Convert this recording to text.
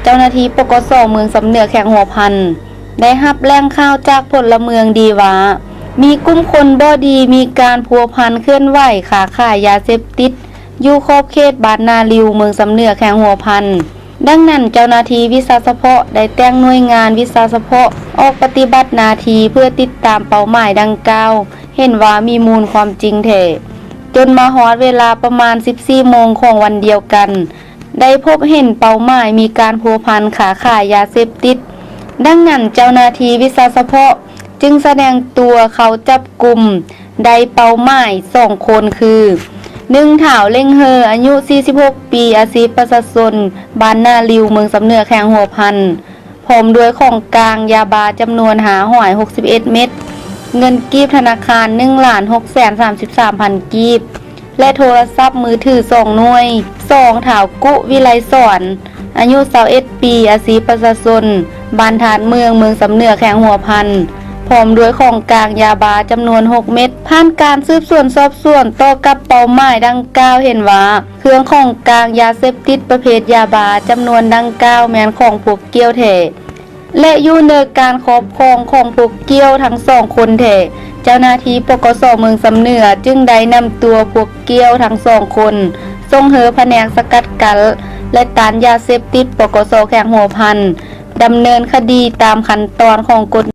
ເຈົ້າໜ້າທີ່ ປກສ ເມືອງຊຳເໜືອ ແຂວງຫົວພັນ ໄດ້ຮັບແຫຼ່ງຂ່າວຈາກພົນລະເມືອງດີວ່າ ມີກຸ່ມຄົນບໍ່ດີມີການພົວພັນເຄື່ອນໄຫວຄ້າຂາຍຢາເສບຕິດ ຢູ່ຂອບເຂດບ້ານນາລິວ ເມືອງຊຳເໜືອ ແຂວງຫົວພັນ. ດັ່ງນັ້ນ ເຈົ້າໜ້າທີ່ວິຊາສະເພາະໄດ້ແຕ່ງໜ່ວຍງານວິຊາສະເພາະອອກປະຕິບັດໜ້າທີ່ ເພື່ອຕິດຕາມເປົ້າໝາຍດັ່ງກ່າວ ເຫັນວ່າມີມູນຄວາມຈິງແທ້. ຈົນມາຮອດເວລາປະມານສິບສີ່ໂມງຂອງວັນດຽວກັນ ໄດ້ພົບເຫັນເປົ້າໝາຍມີການພົວພັນຄ້າຂາຍຢາເສບຕິດ. ດັ່ງນັ້ນ ເຈົ້າໜ້າທີ່ວິຊາສະເພາະຈຶ່ງສະແດງຕົວເຂົ້າຈັບກຸມ ໄດ້ເປົ້າໝາຍສອງຄົນຄື ໜຶ່ງ ທ້າວ ເລັ່ງເຮີ ອາຍຸສີ່ສິບຫົກປີ ອາຊີບປະຊາຊົນ ບ້ານນາລິວ ເມືອງຊຳເໜືອ ແຂວງຫົວພັນ ພ້ອມດ້ວຍຂອງກາງຢາບ້າຈຳນວນຫ້າຮ້ອຍຫົກສິບເອັດເມັດ, ເງິນກີບທະນາຄານໜຶ່ງລ້ານຫົກແສນສາມສິບສາມພັນກີບ ແລະ ໂທລະສັບມືຖືສອງໜ່ວຍ. ສອງ ທ້າວ ກຸ ວິໄລສອນ ອາຍຸຊາວເອັດປີ ອາຊີບປະຊາຊົນ ບ້ານທາດເມືອງ ເມືອງຊຳເໜືອ ແຂວງຫົວພັນ ພ້ອມດ້ວຍຂອງກາງຢາບ້າຈຳນວນຫົກເມັດ. ຜ່ານການສືບສວນສອບສວນຕໍ່ກັບເປົ້າໝາຍດັ່ງກ່າວ ເຫັນວ່າເຄື່ອງຂອງກາງຢາເສບຕິດປະເພດຢາບ້າຈຳນວນດັ່ງກ່າວແມ່ນຂອງພວກກ່ຽວແທ້ ແລະ ຢູ່ໃນການຄອບຄອງຂອງພວກກ່ຽວທັງສອງຄົນແທ້. ເຈົ້າໜ້າທີ່ ປກສ ເມືອງຊຳເໜືອ ຈຶ່ງໄດ້ນຳຕົວພວກກ່ຽວທັງສອງຄົນ ສົ່ງເຮີພະແນກສະກັດກັ້ນ ແລະ ຕ້ານຢາເສບຕິດ ປກສ ແຂວງຫົວພັນ ດຳເນີນຄະດີຕາມຂັ້ນຕອນຂອງກົດ